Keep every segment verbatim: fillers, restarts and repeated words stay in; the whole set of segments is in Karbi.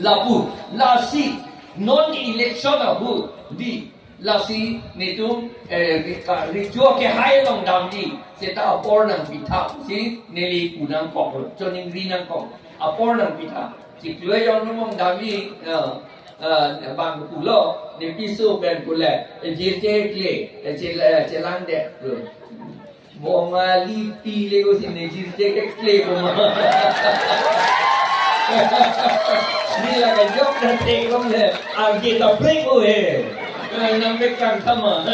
Lapu, lasi, non election ahu, di, lasi, netum, eh, ri-, ka-, rijo kehai along damji, seta apor nangpitha, si, neli pu nangkok, choningri nangkok, apor nangpitha. Chiklo ejong nung damji, eh, eh, bang pulo, ne piso pen pule, eh, jirje kle, eh, chel-, eh, chelangdet, eh. Bongali pile ko si ne jirje kekle ko ma. Neli la kejok dan te ko le. Arje ta break ko he. Eh, nang pekang sama.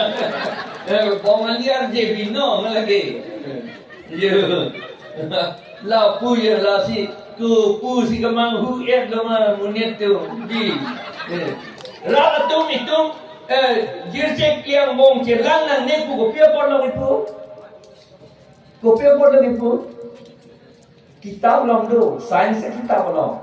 Eh, Bongali arje binong lagi. Yo. Lapu yo lasi. Ko pu si kemanghu-et lo ma monit tu. Di. Eh. Rat atum itum, eh, jirje kle angbong chelang nangne pu kopi apor lo kipu. Kopi apor lo kipu? Kitap along do, science kitap along.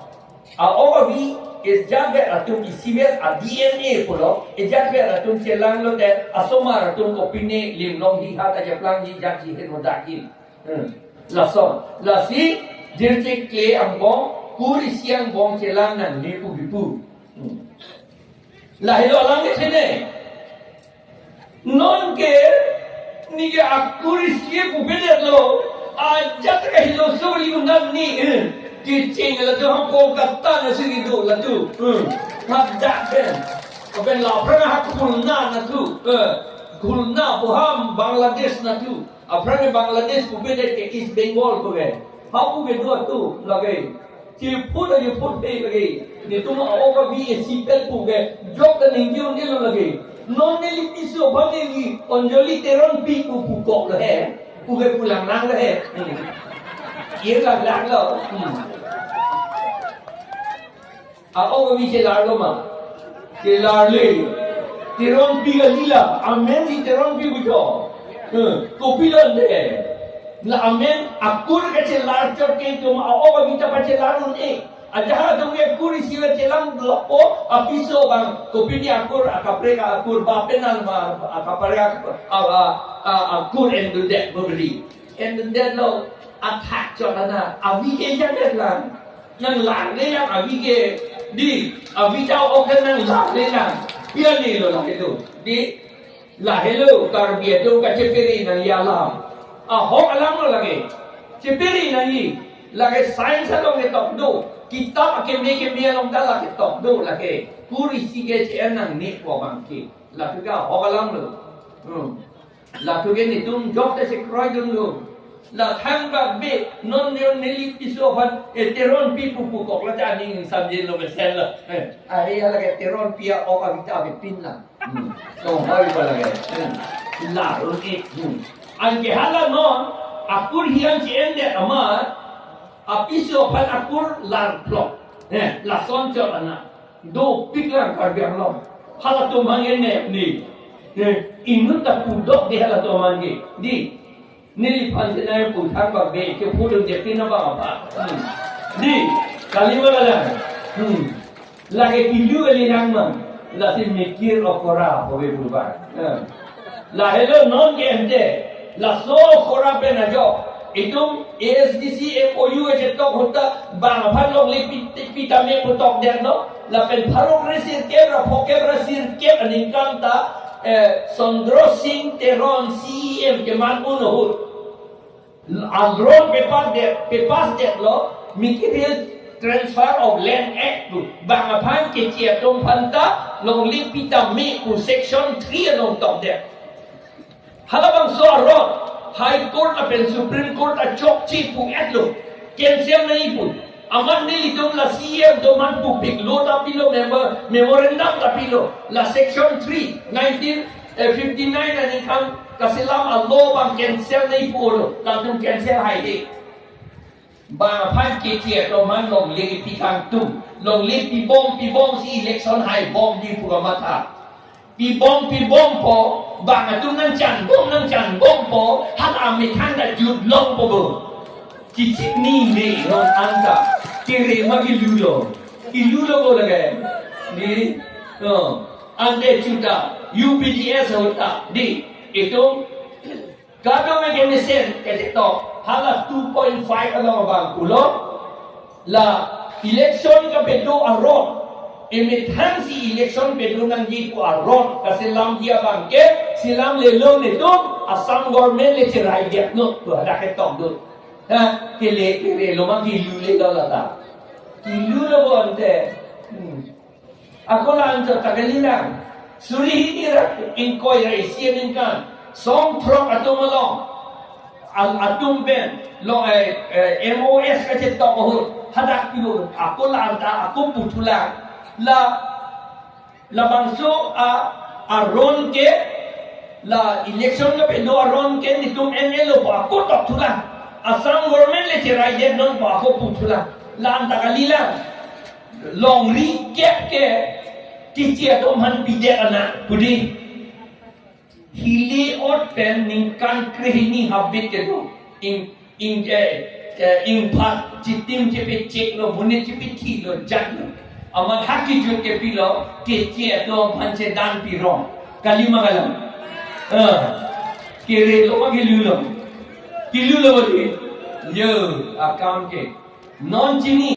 A-ok avi, ejatvet atum isivet a-D N A pulo, ejatvet atum chelanglote, asomar atum kopine lim longhi, hat ajaplangji, jatji, heno dakji. Hmm. Lason, lasi, jirje kle angbong, kur isi angbong chelang nangne pu kipu. Hmm. Lahelo alam ke sene. Non ke, neke akur isi pupedet lo, ajat ke helo soli undan ni, eh, kecheng latu ha Kolkata na sigi do latu, eh, hadak ke. Apen la aphrang ha Khulna natu, eh, Khulna pu ha Bangladesh natu. Aphrang ke Bangladesh pupedet ke East Bengal pu ke. Ha pu ke do atu lake. Chiput lake, put pe lake. Netum a-ok avi isi pen pu ke. Jok ta ningje un-e lo lake. Non neli piso aphan neli Anjali Teronpi pu pukok lo he. Pu ke pulang nang lo he. Hmm. Ye lang lang lo. Hmm. A-ok avi chelar lo ma? Chelar le. Teronpi kalila, amen si Teronpi pujo. Hmm, kopi lo de. La amen akur kachelar chot ke itum a-ok avi ta pachelar un-e. Ajahak atum ke kur isi chelang lo po, apiso bang, kopine akur, akaprek akur, ba penal ma, akaprek ak-, a, a, a, akur endundet bobri. Endundet lo, athak chot ana, avi ke jangdet lang. Nang larle yang avi ke, di, avi ta ok nang larle yang. Pia ni lo lake do. Di, lahelo Karbi atum kacheperi nangji alam. Ahok alam lo lake. Cheperi nangji. Lake science along ketok do. Kitap akeme keme along ta lake tok do lake. Kur isi ke che-en nangne pu abang ke. Lake ahok alam lo. Hmm. Lapu ke netum jok ta chekroi dun lo. La thangbak be, non ne neli piso aphan, eh, Teronpi pu pukok la ta aning samjin lo mesen lo. Eh, are hala ke Teronpi a-ok avi ta avepin lang. Hmm. Songhoi pa lake. Hmm. Lar un-e. Hmm. Anke hala non, akur hian che-endet amat, apiso aphan akur lar plok. Eh, lason chot ana. Dopik lang Karbi Anglong. Halatum hang ene ni. Eh, inut ta pudok di halatum hang ke. Di. Neliphan si nai pu thangbak be, ke pudok je pin abang apa. Hmm. Di. Kali ma lang. Hmm. Lake kilu kali nang ma. Lasi mikir okora hobe berubah. Hmm. Lahelo non ke ente. Laso khora pen ajok. Itum A S D C M O U achetok ahut ta bang aphan longle pi-, pitame pu tokdet lo. Lapen pharo kre sirkep ra phokep ra sirkep aningkan ta, eh, Chandra Singh Teron C E M keman un ahut. Adron pepass det, pepass det lo, Mikir Hill Transfer of Land Act pu. Bang aphan keche atum aphan ta longle pitame pu section three along tokdet. Halabangso aron, High Court lapen Supreme Court achokche pu-et lo, cancel nangji pu. Amat nelitum la C E M atum aphan pupik lo ta pilo, member, memorandum ta pilo, la section three, nineteen fifty-nine aningkan kaselam a-law abang cancel nangji pulo, latum cancel haide. Bang aphan keche atum aphan longle pi kangtung, longle pibom pibom si election haibomji pu kamatha. Pibom pibompo, bang atum nangchanbom nangchanbompo, hala amethang ta jutlongpo bo. Chichini me non anta, kere ma kilulo. Kilulo ko lake. Di, oh, ante chuta, U P D S ahut ta, di, itum, kadokave kemesen, kachetok, hala two point five along abang pulo, la, Election kapedo aron, emethang si election pedo nangji pu aron kaselamji abang ke selamlelo netum, Assam government le cherai diak non pu hadak ketok dun. Ha, kele kere lo ma kilu le lo lata. Kilu lo bonte. Hmm. Ako la-an chot ta kalilang. Suri hini ra ingkoi ra isi aningkan song throk atum along, al atum pen lo, eh, eh, M O S kachetok ahut hadak piu ako la-an ta ako puthulang. La, labangso a, aron ke, la election kapedo aron ke netum M L A lo pu ako tokthulang. Assam government le cherai diak non pu ako puthulang. La-an ta kalilang. Longri kep ke keche atum aphan pidet ana pudi. Hili ot pen ningkan krehini habit kedo. Ing, ing, eh, eh, ingphat chitim chepechek lo, monit chepethi lo, jat lo. Amat haki jut kepilo, keche atum aphan chedan pirong. Kali ma kalang? Eh, kere lo ma kilu lo? Kilu lo di? Yo, akam ke. Non chini